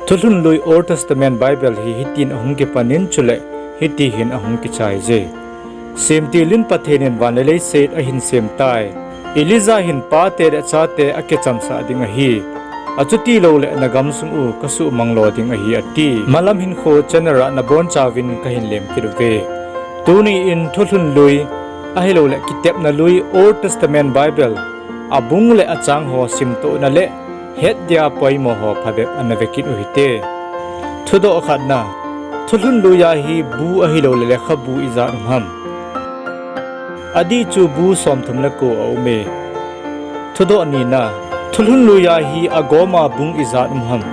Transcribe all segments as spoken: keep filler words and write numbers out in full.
Thulhun lui Old Testament Bible hi hitin ahung kipan in chule hiti hin ahung kichai je. Semtil in Pathen in van le leiset ahin sem tai. Elijah hin pate le chate akichamsah ding ahi. Achuti louleh na gamsung u kasuhmang lo ding ahi ati. Malam hinkho channel a nabonchauvin kahin lemkit uve. Tuni in thulhun lui ahilouleh kitepna lui Old Testament Bible abung le achang ho simtohna le het dia poimo ho phabep ana vekit u hite. Thudoh khatna, thulhun lui a hi bu ahilouleh lekhabu ijat um ham? Adih chu bu somthum le ko aume. Thudoh nina, thulhun lui a hi agoma bung ijat um ham?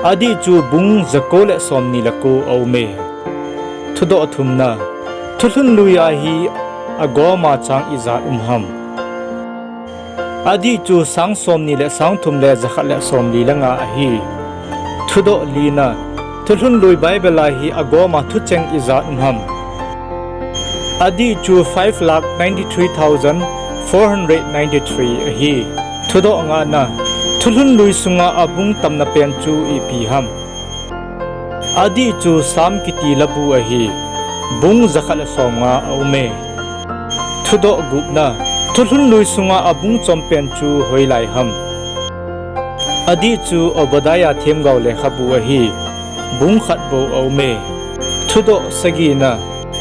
Adih chu bung jako le somni le ko aume. Thudoh thumna, thulhun lui a hi agoma chang ijat um ham? Adih chu sang somni le sang thum le jakhat le somli le nga ahi. Thudoh lina, thulhun lui Bible a hi agoma thucheng ijat um ham? Adih chu five lakh ninety three thousand four hundred ninety three ahi. Thudoh ngana, thulhun lui sunga abung tamna pen chu ipi ham? Adih chu Sam kiti labu ahi. Bung jakhat le somnga aume. Thudoh gupna, thulhun lui sunga abung chom pen chu hoilai ham? Adih chu Obadiah themgao lekhabu ahi. Bung khat bou aume. Thudoh sagina,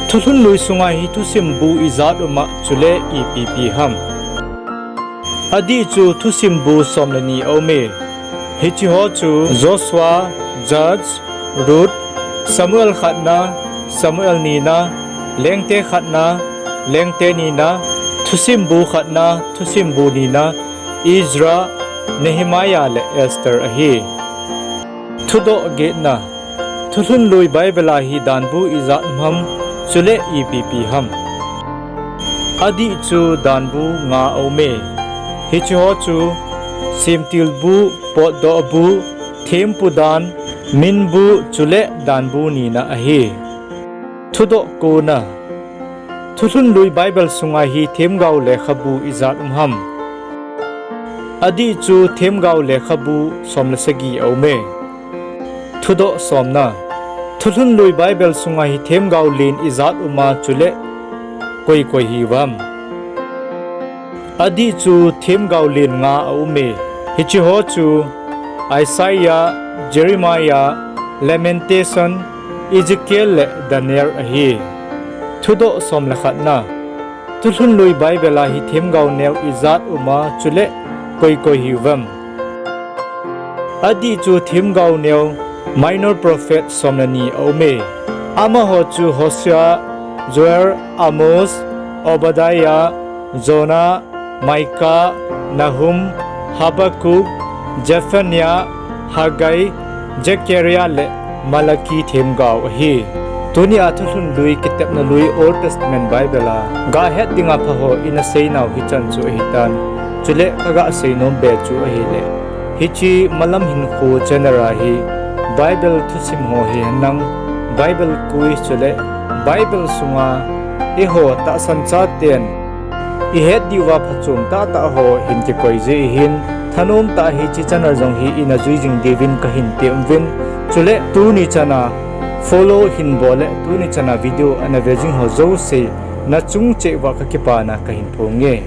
thulhun lui sunga hi thusim bu ijat um a chule ipi ipi ham? Adih chu thusim bu som le ni aume. Hiche ho chu Joshua, Judge, Ruth, Samuel khatna, Samuel nina, Lengte khatna, Lengte nina, thusim bu khatna, thusim bu nina, Ezra, Nehemiah le Esther ahi. Thudoh getna, thulhun lui Bible a hi danbu ijat um ham, chule ipi ipi ham? Adih chu danbu nga aume. Hiche ho chu semtil bu, potdoh bu, thempu dan, min bu, chule danbu nina ahi. Thudoh kona, thulhun lui Bible sunga hi themgao lekhabu ijat um ham? Adih chu themgao lekhabu som le sagi aume. Thudoh somna, thulhun lui Bible sunga hi themgao len ijat um a chule koi koi hiuvem? Adih chu themgao len nga aume. Hiche ho chu Isaiah, Jeremiah, Lamentation, Ezekiel le Daniel ahi. Thudoh som le khatna, thulhun lui Bible a hi themgao neo ijat um a chule koi koi hiuvem? Adih chu themgao neo minor prophet som le ni aume. Amaho chu Hosea, Joel, Amos, Obadiah, Jonah, Micah, Nahum, Habakkuk, Zephaniah, Haggai, Zechariah le Malachi themgao ahi. Tunia thulhun lui kitepna lui Old Testament Bible a gahet dinga phaho ina seinau hichan chu ahitan. Chule kaga seinom be chu ahile, hiche Malam Hinkho channel a hi Bible thusim ho hihen lang, Bible quiz chule Bible sunga eiho tahsan chaten ihet diuva phachom tahtah ho hin kikoi ji ahin, thanom tah hiche channel jong hi ina jui jing diuvin kahin temuvin, chule tuni chana follow hin bol le tuni chana video ana ve jing ho jouse nachung cheh uva kakipana kahin phonge.